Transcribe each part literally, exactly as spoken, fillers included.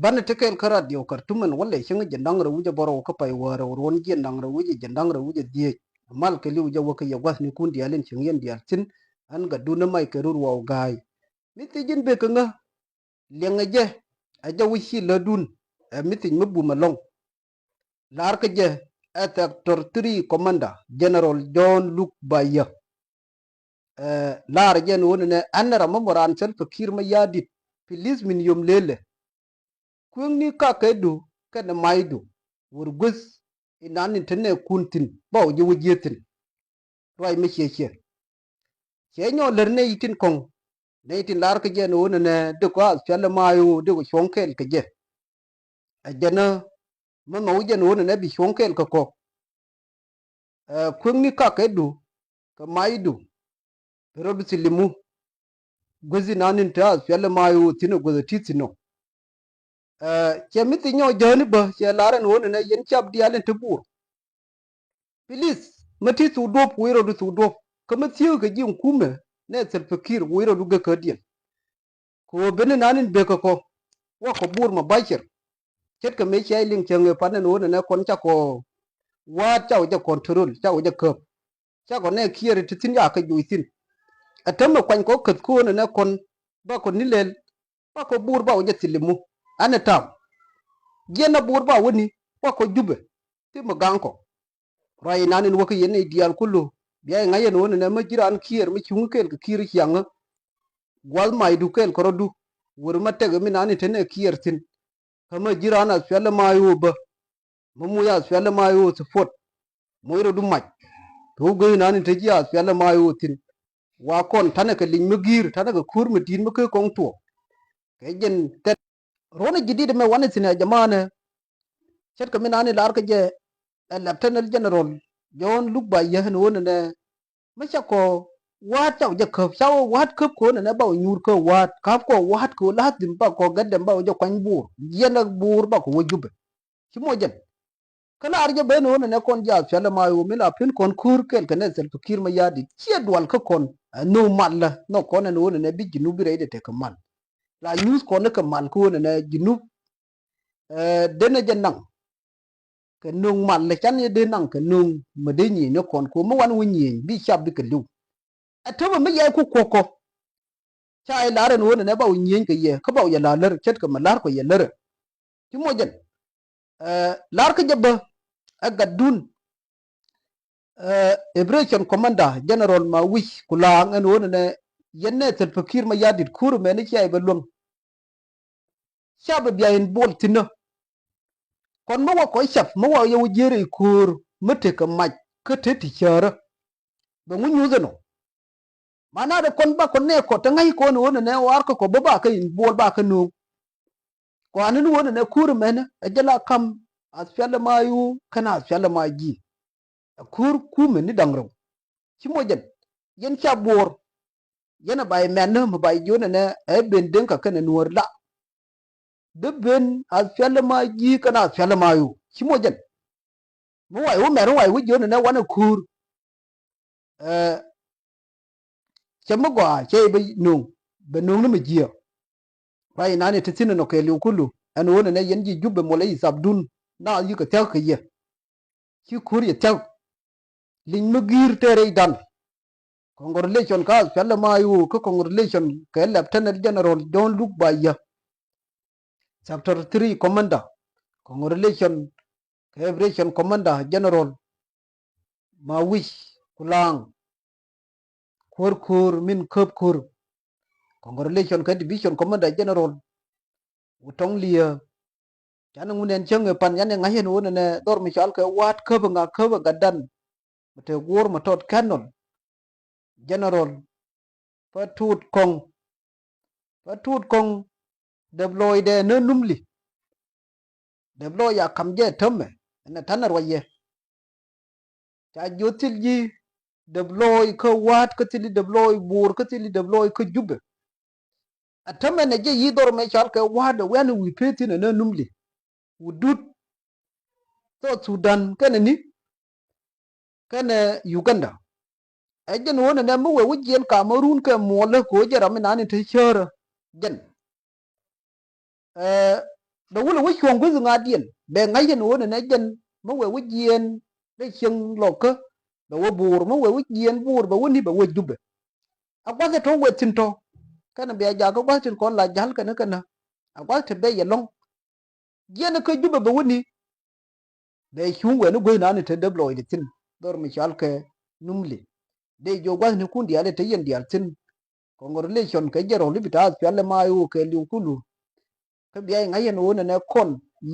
Banɛ te kɛɛl kä radio Khartoum ɛn wälɛ cäŋ jiɛn da̱ŋ rɛw wi̱cdɛ bärɔw kä pay wäär rɛw ruɔ̱n jiɛn daŋ rɛw wi̱cdɛ jiɛn da̱ŋ rɛw wi̱cdɛ dhieec. Mal kɛ li̱w jɛ wä kä yɛ gua̱thnikun diaal in cieŋ yɛn diaal thi̱n. Ɣän Gatdun ɛ Mac kɛ Rut Waw Ga̱a̱y. Mi thiec in bek kä ŋä liɛŋɛ jɛ, ɛ jɛ wi̱c ci lätdun, ɛ mi thiec mi bum ɛlɔ̱ŋ. La̱r kä jɛ ɛ Sector three Commander General John Luk Bayä. Ɛ, la̱r jɛ ɛn ɣöö nɛnɛ, ɣän ram mi mɔ raan Salva Kiir Mayardit, please, min yom lëlɛ. Kueŋni kakädu kɛnɛ macdu, wër guäth inan in te nɛɛkun thi̱n, ba wä ji̱ wä ji̱ thi̱n. Ruac mi ciɛ ciɛ. Ciɛ nyɔk lär nɛy tin kɔ̱ŋ, nɛy tin la̱r kä jɛ ɛn ɣöö nɛnɛ dee kɔ SPLM-IO dee kɔ cuɔ̱ŋ kɛɛl kɛ jɛ. Ɛ jɛn ɛ, mi nhɔw jɛ ɛn ɣöö nɛnɛ bi cuɔ̱ŋ kɛɛl kɛ kɔ. Ɛ, kueŋni kakädu kɛ macdu, bi rɔdu thilimu. Guäth inan in te SPLM-IO thi̱n ɛ guäth ɛ ti thi̱n ɔ. Ɛ, ciɛ mi thiec nyɔk jäni bä, ciɛ la̱r ɛn ɣöö nɛnɛ yɛn cap diaal in te Bor. Please, mi ti thuk duɔ̱p, wi̱i̱ rɔdu thuk duɔ̱p. Kä mi thiek kɛ ji̱ kumɛ nɛy Salva Kiir, wi̱i̱ rɔdu gek kädiɛn. Kɛ ɣöö ben inan in bek kɛ kɔ, wakɔ Bor mubacir. Ce̱tkɛ mëë cia liŋ cäŋ ëë pan ɛn ɣöö nɛnɛ kɔn cakɔ wa̱a̱t, cakɔ jɛ control, cakɔ jɛ käp. Cakɔ nɛy Kiir ti thi̱n, cakɔ juc thi̱n. Ɛ täämɛ kuany kɔ käth kä ɣöö nɛnɛ kɔn, bakɔ ni lɛl, bakɔ Bor, bakɔ jɛ thilimu. Ɛn ɛ ta̱a̱m. Jiɛn ɛ Bor ba wäni, bakɔ Jubɛ. Thimɛ ga̱a̱ŋ kɔ. Ruac inan in wä kä yɛn nɛy diaal kulu, bia jɛ ŋa̱c ɛn ɣöö nɛnɛ mi ji̱ raan Kiir, mi cuŋ kɛɛl kɛ Kiir ciaŋä. Gua̱th macdu kɛɛl kärɔ̱du. Wër mi tɛk mi inan in te nɛy Kiir thi̱n. Kä mi ji̱ raan SPLM-IO bä, mi muc SPLM-IO support, muc rɔdu mac. Kɛ ɣöö guäth inan in te ji̱ SPLM-IO thi̱n, wa kɔn ta̱nɛ kɛ li̱ny mi gi̱i̱r, ta̱nɛ kɛ kuäär mi di̱i̱t mi kä kɔŋ tuɔɔk. Kɛ jɛn thɛt. Ruɔ̱n ji̱ di̱t ɛmɛ wanɛ thi̱n ɛ jamaanɛ. Ce̱tkɛ mi inan in la̱r kä jɛ ɛ Lieutenant General John Luk Bayä ɛn ɣöö nɛnɛ, mi cakɔ wa̱a̱t, cakɔ jɛ käp, cakɔ wa̱a̱t käp kɛ ɣöö nɛnɛ bakɔ nyuur kä wa̱a̱t, käp kɔ wa̱a̱t kɛ ɣöö la̱a̱th dhim bakɔ gɛt dɛm, bakɔ jɛ kuany Bor. Jiɛn ɛ Bor bakɔ wä Jubɛ. Ci muɔc jɛn. Kä la̱r jɛ ben ɣöö nɛnɛ kɔn ji̱ SPLM-IO mi la pen kɔn kuäär kɛɛl kɛ nɛy Salva Kiir Mayardit, ciɛ dual kä kɔn. Ɛ nhök mal lä, nhök kɔn ɛn ɣöö nɛnɛ bi Junub bi rɛydɛ tekɛ mal. La nyuuth kɔn ni kɛ mal kä ɣöö nɛnɛ Junub, ɛ, denɛ jɛ naŋ kɛ nööŋ mal lɛ, canɛ jɛ dee naŋ kɛ nööŋ mi dee nyieny ni kɔn, kɛ ɣöö mi wanɛ wä nyieny bi cap bikɛ li̱w. Ɛ täämɛ mi yɛy ku kuɔk kɔ. Ca jɛ la̱r ɛn ɣöö nɛnɛ ba wä nyieny kɛ yɛ, kä ba wä jɛ la̱r lär, ce̱tkɛ mi la̱r kɔ yɛ lär. Ci muɔc jɛn. Ɛ, la̱r kä jɛ bä ɛ Gatdun, ɛ, Operation Commander General Mawic Kulaŋ ɛn ɣöö nɛnɛ, yɛn nɛy Salva Kiir Mayardit, kuäär mɛni cia jɛ bɛ luäŋ. Ca bɛ bia involve thi̱n ɔ. Kɔn mi wakɔ cap, mi wa yɛ wä jiɛɛr i̱ ko̱o̱r mi tekɛ mac kä te ti cäärä. Bɛ ŋu nyuuth ɛnɔ? Mana dee kɔn bakɔ nɛɛkɔ te ŋa̱c kɔn ɣöö nɛnɛ warkɛ kɔ bä bakɛ involve, bakɛ nööŋ. Kɔanɛ ni ɣöö nɛnɛ kuäär mɛnɛ ɛ jɛ la kam SPLM-IO kɛnɛ SPLM-IG. Ɛ kuäär kumɛ ni da̱ŋ rɛw. Ci muɔc jɛn. Yɛn ca Bor. Yɛn ɛ bay mɛn ni mi bay jiön ɛnɛ ɛ ben Deŋkä kɛnɛ Nuäär la. Dee ben SPLM-IG kɛnɛ SPLM-IO. Ci muɔc jɛn. Mi way wä mɛn, mi way wä jiön ɛnɛ wanɛ kuäär. Ɛ, cɛ mi gɔaa cɛ bɛ nööŋ, bɛ nööŋ ni mi jiääk. Ruac inan in te thi̱n ɛnɔ kɛɛliw kulu, ɛn ɣöö nɛnɛ yɛn ji̱ Jubɛ mɔ lɛ i̱ thaapdun, na yikɛ thia̱k kɛ yɛ. Ci ko̱r yɛ thia̱k. Li̱ny mi gi̱i̱r tëë rɛydan. Congratulation kä SPLM-IO, kä congratulation kɛ Lieutenant General John Luk Bayä. Chapter three Commander. Congratulation kɛ Operation Commander General Mawic Kulaŋ. Kuäär ko̱o̱r min käp ko̱o̱r. Congratulation kɛ Division Commander General Wutɔŋ Liɛ. Canɛ ŋun ɛn cäŋ ɛ pan, canɛ ŋa̱c ɛn ɣöö nɛnɛ dhɔr mi cɔal kɛ Wa̱a̱t käp ɛ ŋa, käp ɛ gatdan. Mi te guɔ̱ɔ̱r mi tɔt Colonel General Patut Kɔŋ. Patut Kɔŋ däp lɔɔcdɛ ni Numli. Däp lɔɔc a ka̱m jɛ täämɛ ɛn ɛ ta̱nɛ ruacɛ. Ca jiök thil ji̱ däp lɔɔc kä Wa̱a̱t, kä thil ji̱ däp lɔɔc Bor, kä thil ji̱ däp lɔɔc kä Jubɛ. Ɛ täämɛ nɛ jɛ yi̱ dhɔr mɛ cɔal kɛ Wa̱a̱t ɛ wi̱i̱ peth thi̱n ɛ ni Numli. Wudut South Sudan kɛnɛ ni kɛnɛ Uganda. Ɛ jɛn ɣöö nɛnɛ mi wee wä jiɛn Kamarun kɛ muɔlä kɛ ɣöö jɛ ram mi nani te cäärä jɛn. Ɛ, Bɛ wä lɛ wä cuɔ̱ŋ gui̱th ŋa̱diɛn bɛ ŋa̱c ɛn ɣöö nɛnɛ jɛn mi wee wä jiɛɛn rɛy cieŋ lɔkä, bɛ wä Bo̱o̱r, mi wee wä jiɛɛn Bo̱o̱r bɛ wä ni bɛ wä Jubɛ. A gua̱th ɛ tɔ̱ wee thi̱n tɔ̱. Kɛnɛ bia jakä gua̱th tin kɔn la ja̱l kɛnɛ kɛnɛ. A gua̱th te bɛ yɛ lɔ̱ŋ. Jiɛn kä Jubɛ bɛ wä ni. Bɛ cuŋ wɛni gue̱th nani te däp lɔɔcdɛ thi̱n. Dhɔr mi cɔal kɛ Numli. Dee jiök gua̱thnikun diaal i̱ te yɛn diaal thi̱n. Congratulation kɛ jɛ rɔl i̱ bi ta̱a̱ SPLM-IO kɛɛliw kulu. Kä bia i̱ ŋa̱c ɛn ɣöö nɛnɛ kɔn.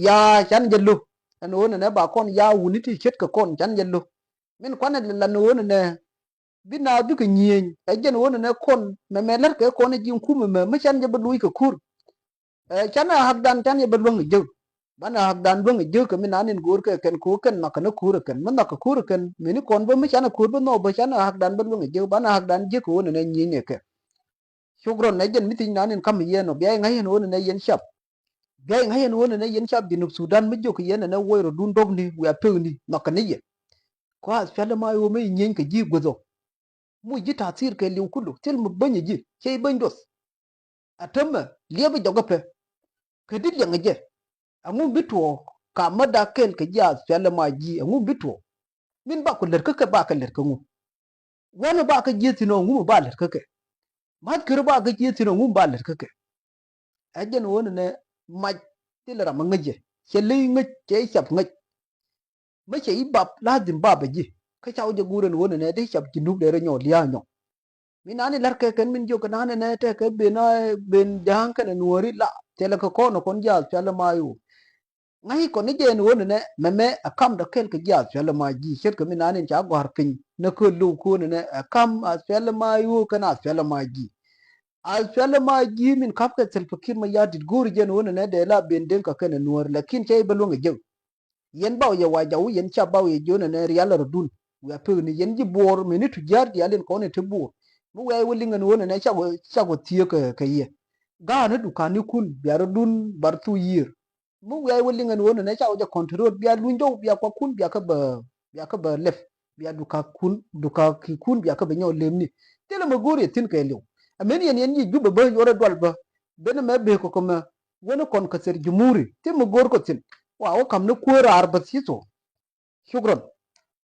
Yaa can jɛ lo̱. Ɛn ɣöö nɛnɛ ba kɔn yaa wuni ti ce̱tkɛ kɔn can jɛ lo̱. Min kuanɛ lɛ lan ɣöö nɛnɛ bi naath bikɛ nyiëëny ɛ jɛn ɣöö nɛnɛ kɔn mɛmɛ la̱rkɛ kɔn ɛ ji̱ ŋ kumɛ mɛ mi can jɛ bä luuc kɛ ko̱r. Ɛ canɛ hakdan can jɛ bä luäŋ ɛ jek. Banɛ hakdan luäŋ ɛ jek kɛ mi naan in go̱o̱r kɛ kɛn ko̱ kɛn nhɔakɛ ni ko̱r ɛ kɛn mi nhɔakɛ ko̱r ɛ kɛn mi ni kɔn bä mi canɛ ko̱r bä nhɔk bä canɛ hakdan bä luäŋ ɛ jek banɛ hakdan jek kɛ ɣöö nɛnɛ nyiëëny ɛ kɛ. Cuk rɔn nɛ jɛn mi thiec naan in ka̱m yɛn ɔ bia i̱ ŋa̱c yɛn ɣöö nɛnɛ yɛn cap. Bia i̱ ŋa̱c yɛn ɣöö nɛnɛ yɛn cap Junub Sudan mi jiök kɛ yɛn nɛnɛ wuɔc rɔ duun dɔ̱pni wiaa pekni nhɔakɛ ni yɛ. Kɔ a SPLM-IO mi nyieny kɛ ji̱ gueth ɔ. Muc ji̱ ta̱thi̱i̱r kɛɛliw kulu thil mi bäny ji̱ cɛ i̱ bäny duɔth. A tämɛ liɛpɛ jɔk ɛ pɛ. Kä di̱t liɛŋ jɛ. Ɛŋu bi tuɔɔk ka mäda kɛl kɛ ji̱ a SPLM-IG ɛŋu bi tuɔɔk. Min ba ku lät kä kɛ ba kɛ lät kä ŋu. Wänɛ ba kä ji̱ thi̱n ɔ ŋu mi ba lät kä kɛ. Ma̱th kër ba kä ji̱ thi̱n ɔ ŋu mi ba lät kä kɛ. Ɛ jɛn ɣöö nɛnɛ mac thilɛ ram a ŋäc jɛ cɛ ley ŋäc cɛ i̱ cap ŋäc. Mä cɛ i̱ bap la̱th dhi̱n bap ɛ ji̱ kä ca wä jɛ guur ɛn ɣöö nɛnɛ dee cap Junub dee rɔ nyɔk lia̱a̱ nyɔk. Mi nani la̱r kɛ kɛn min jiök kɛ nani nɛ tɛkɛ ben a ben ja̱a̱ŋ kɛnɛ nuɔ̱ɔ̱ri la thilɛ kɛ kɔn ɛ kɔn ji̱ a SPLM-IO. Ŋa̱c kɔn ni jɛ ɛn ɣöö nɛnɛ mɛmɛ ɛ kamdä kɛl kɛ ji̱ a SPLM-IG ce̱tkɛ mi nani ca gɔ̱a̱r piny nɛ kä lo̱w kä ɣöö nɛnɛ ɛ kam a SPLM-IO kɛn a SPLM-IG. A SPLM-IG min ka̱pkɛ Salva Kiir Mayardit go̱o̱ri jɛ ɛn ɣöö nɛnɛ dee la ben deŋ kɛ kɛnɛ nuɔ̱ɔ̱ri lakin cɛ i̱ bä luäŋ ɛ jek. Yɛn ba wä yɛ wa jaw yɛn ca ba wä yɛ jiön ɛnɛ rial rɔ̱dun. Wiaa pekni yɛn ji̱ Buɔɔr mëni tujaar diaal in kɔn in te Buɔɔr. Mi wiaa i̱ wä liŋ ɛn ɣöö nɛnɛ cak wä cak wä thieek kɛ kɛ yɛ. Ga̱a̱ni dukanikun bia rɔ̱dun bar thu yiër. Mi wiaa i̱ wä liŋ ɛn ɣöö nɛnɛ cak wä jɛ control bia luny jɔw bia kuakun bia kä bä bia kä bä lɛp. Bia dukakun dukakikun bia kä bä nyɔk lemni. Thilɛ mɛ go̱o̱r yɛ thi̱n kɛɛliw. Ɛ men yɛn yɛn ji̱ Jubɛ bä yuɔrɛ dual bä. Benɛ mɛ bek kɔkɔ mɛ. Wen kɔn kɛ thir jumuri thim mi go̱o̱r kɔ thi̱n. Wa wä ka̱m ni kuäär raar bä thi̱th wä. Cukran.